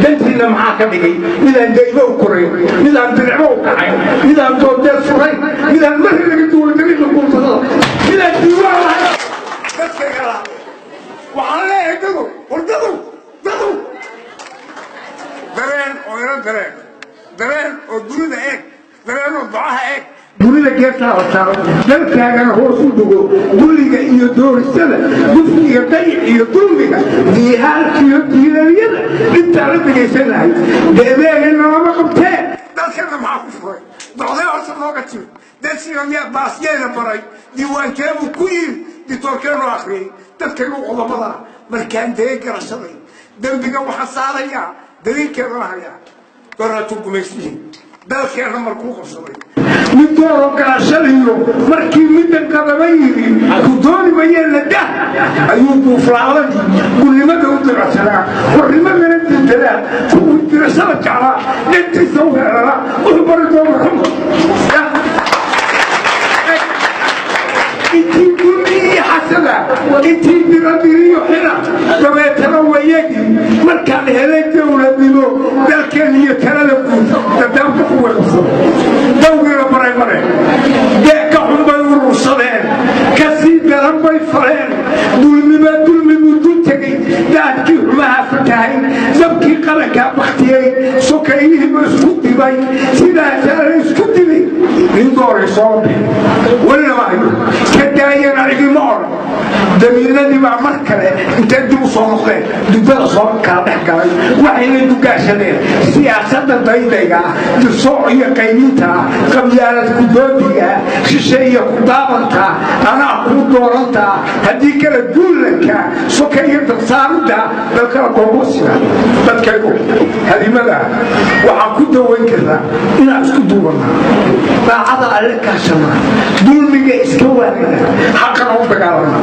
Dantiina maxaa ka dhigay midaan daymo u korayn, midaan diricmo u kacayn, midaan doodeel furayn, midaan marri laga duway dariiqa guursadada, midaan diiwaan lahayn? Dadka waxaan leeyahay, dadow, war dadow, dadow, dareen oo ila dareen, dareen oo dunida eeg, dareen oo ducaha eeg. Dunida geertaa la saaro, dalkaagana hoos u dhigo dulliga iyo doorisada, dufniga, dayic iyo dulmiga, diihaalka iyo diilaliyada dhintaa la degaysanahay. Deedeegana lama qabtee, dalkana maxaa ku furay? Docdee horta nooga timid darsiga miyaa baasyeena baray? Diiwaankeebuu ku yimi? Ditoorkeenoo akhriyey dadkaygu qodobada? Markaan dee garashaday, dembiga waxaa saarayaa, daliilkeedana hayaa, dooraatuu gumaysihi dalkeenna markuu qabsaday mid dooro garashadiyo markii middan qadaba yidhi ku dooni mayeenna dah ayuu duuflaaladii gulnimada u diracsanaa, xornimadana diidanaa, kuwii dirashada jeclaa dhantiisa u heelanaa, wuxuu bari doona xuma. Intii dulmi iyo xasada, intii diradiriyo xina, dabeetana wayagii markaan helay dowladnimo, dalkeen iyo talada guud dadaamka kuwii qabsaday dawgiina baray mare dee ka xun bay urursadeen, ka sii daran bay faleen. Dulmima dulmibuu dul tegey, daadkii xumaha fatahay, dabkii qarankaa baktiyey, sokeeyihiiba isku dibay, sidaasaa la isku dilay. Nin dooray soo bixi welina ma hayo, ka daayana cidima odhan. Damiinadii baa mar kale intay dib u soo noqdeen dubada soo kala dhex galay, waxayna dugaashadeen siyaasadda daydayga ah, dirsooc iyo qaybinta ah, qabyaalad kudoodiga ah, shisheeye ku daabanka, anaa kuu dooranta haddii kala duulanka, sokeeyo dabsaaridda, dalkala googosiga. Dadkaygu, hadimada waxaan ku dawayn karnaa inaan isku duubanna, daacada alle kaashanaa, dulmiga iska waanina, xaqana u dagaalana.